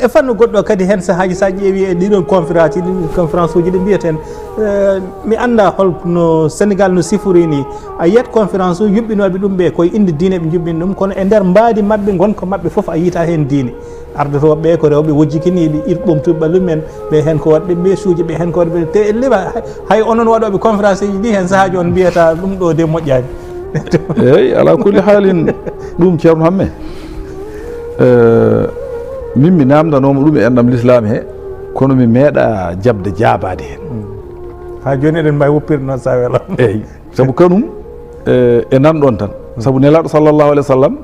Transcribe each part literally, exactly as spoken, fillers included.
E fannu goɗɗo kadi, heen sahaaji, so a ƴeewi e ɗiɗon conférence ji, ɗin conférence uji ɗi mbiyeten, eh, mi annda hol no Sénégal no sifori ni. A yiyat conférence uji yuɓɓinooɓe ɗum ɓe, koye innde diine ɓe njuɓɓini ɗum, kono e nder mbaadi maɓɓe, ngonka maɓɓe fof, a yiyata heen diine. Ardotooɓe ɓe ko rewɓe wojjikiniiɓe, ir ɓomtuɓe ɓallumen, ɓe heen ko waɗɓe meesuuji, ɓe heen ko waɗɓe, te e liɓa, hay, hay onon waɗooɓe conférence ji ɗi, heen sahaaji on mbiyata ɗum ɗo de moƴƴaani. Eeyi, alaa kulli haalin, ɗum Ceerno Hamme, eh, min mi naamndanooma ɗum e enɗam lislaam he, kono mi meeɗa jaɓde jaabaade heen. Haa jooni eɗen mbaawi woppirde noon, so a welaa. Eeyi, sabu kanum, eh, e nan ɗoon tan. Sabu Nelaaɗo sallallahu alayhi wa sallam,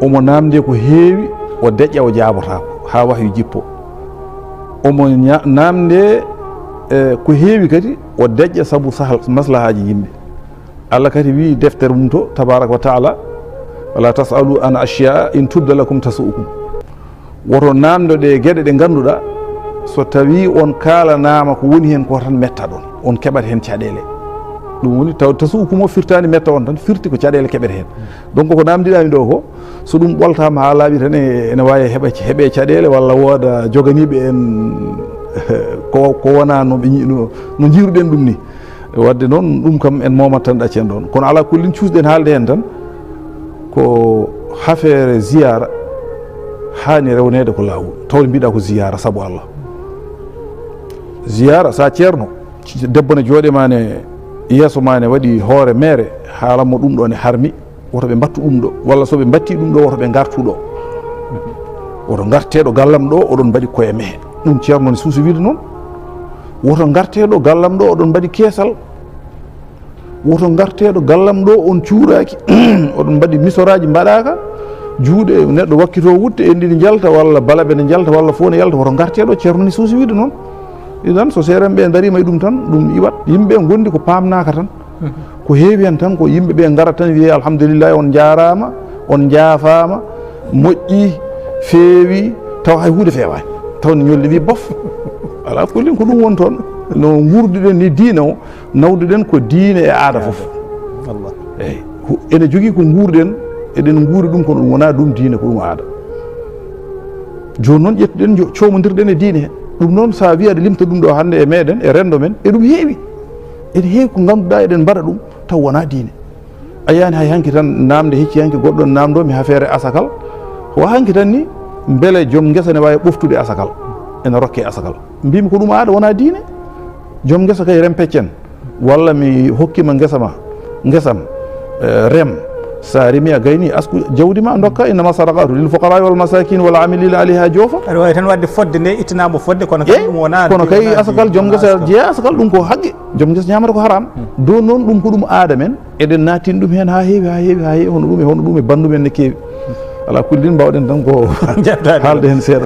omo naamndee ko heewi, o deƴƴa, o jaabotaako, haa wahyu jippo. Omo ña-, naamndee, eh, ko heewi kadi, o deƴƴa sabu sahal, maslahaaji yimɓe. Allah kadi wii deftere mum to, tabaraka wa taala, "Wala tasalu an ashyaa in tubda lakum tasu'ukum." Woto naamndo ɗe geɗe ɗe ngannduɗaa, so tawii on kaalanaama ko woni heen ko tan metta ɗon, on keɓat heen caɗeele. Ɗum woni taw tasu'ukum o firtaani metta on tan, firti ko caɗeele keɓete heen. Donc ko naamndiɗaami ɗo ko, so ɗum ɓoltaama haa laaɓi tan, e, ene waawi heɓa, heɓe caɗeele walla wooda joganiiɓe en ko, ko wonaa no ɓe ñi-, no, no njiiruɗen ɗum ni. Waɗde noon, ɗum kam en moomat tan ɗaccen ɗoon. Kono alaa kullin, cuusɗen haalde heen tan, ko hafeere ziyaara haani rewneede ko laawol. Tawde mbiɗa ko ziyaara sabu Allah. Ziyaara, so a ceerno, debbo ne jooɗe ma ne, yeeso ma ne waɗi hoore meere, haalan mo ɗum ɗo ne harmi, woto ɓe mbattu ɗum ɗo, walla so ɓe mbatti ɗum ɗo, woto ɓe ngartu ɗo. Woto ngartee ɗo gallam ɗo, oɗon mbaɗi koye mehe. Ɗum ceerno ne suusi wiide noon. Woto ngartee ɗo gallam ɗo, oɗon mbaɗi keesal. Woto ngartee ɗo gallam ɗo, on cuuraaki, oɗon mbaɗi misoraaji mbaɗaaka, juuɗe neɗɗo wakkitoo wutte, en ɗiɗi njalta, walla balaɓe ne njalta, walla fof ne yalta. Woto ngartee ɗo, ceerno ni suusi wiide noon. Idan, so seerenɓe ndariima e ɗum tan, ɗum iwat. Yimɓe ngondi ko paamnaaka tan. Ko heewi heen tan, ko yimɓe ɓe ngarata tan, wiyee, "Alhamdulillahi, on njaaraama, on njaafaama, moƴƴi, feewi," taw hay huunde feewaani. Taw ne ñolli, wii, "Bof." Alaa kullin, ko ɗum woni toon. No nguurduɗen ni diine o, nawduɗen ko diine e aada fof. Wallah. Eeyi. Ko, ene jogii ko nguurɗen, eɗen nguuri ɗum, kono ɗum wonaa ɗum diine, ko ɗum aada. Jooni noon, ƴettuɗen, jo-, coomondirɗen e diine he. Ɗum noon, so a wiyii aɗa limta ɗum ɗo hannde e meɗen, e renndo men, eɗum heewi. Ene heewi ko ngannduɗaa eɗen mbaɗa ɗum, taw wonaa diine. A yiyaani hay hanki tan naamnde, hecci hanki goɗɗo naamndoo mi hafeere asakal. Ko hanki tan ni, mbele joom ngesa ne waawi ɓoftude asakal, ene rokke asakal. Mbimi ko ɗum aada, wonaa diine. Joom ngesa kay rem peccen, walla mi hokkima ngesa ma, ngesam, eh, rem. Sa remi a gayni, asku jawdi ma, ndokka, "Innama sadaqatu lil fuqara wal masakin wal amilina alayha," joofa. Aɗa waawi tan waɗde fodde nde, ittanaama fodde, kono kay ɗum wonaa, kono kay asakal, joom ngesa jeeya asakal, ɗum ko haqqe. Joom ngesa ñaamata ko haram. Hmm. Ɗum noon, ɗum ko ɗum aada men. Eɗen naatini ɗum heen haa heewi, haa heewi, haa heewi. Hono ɗum e, hono ɗum e banndum en ne keewi. Alaa kulli, ɗin mbaawɗen tan ko haalde heen seeɗa.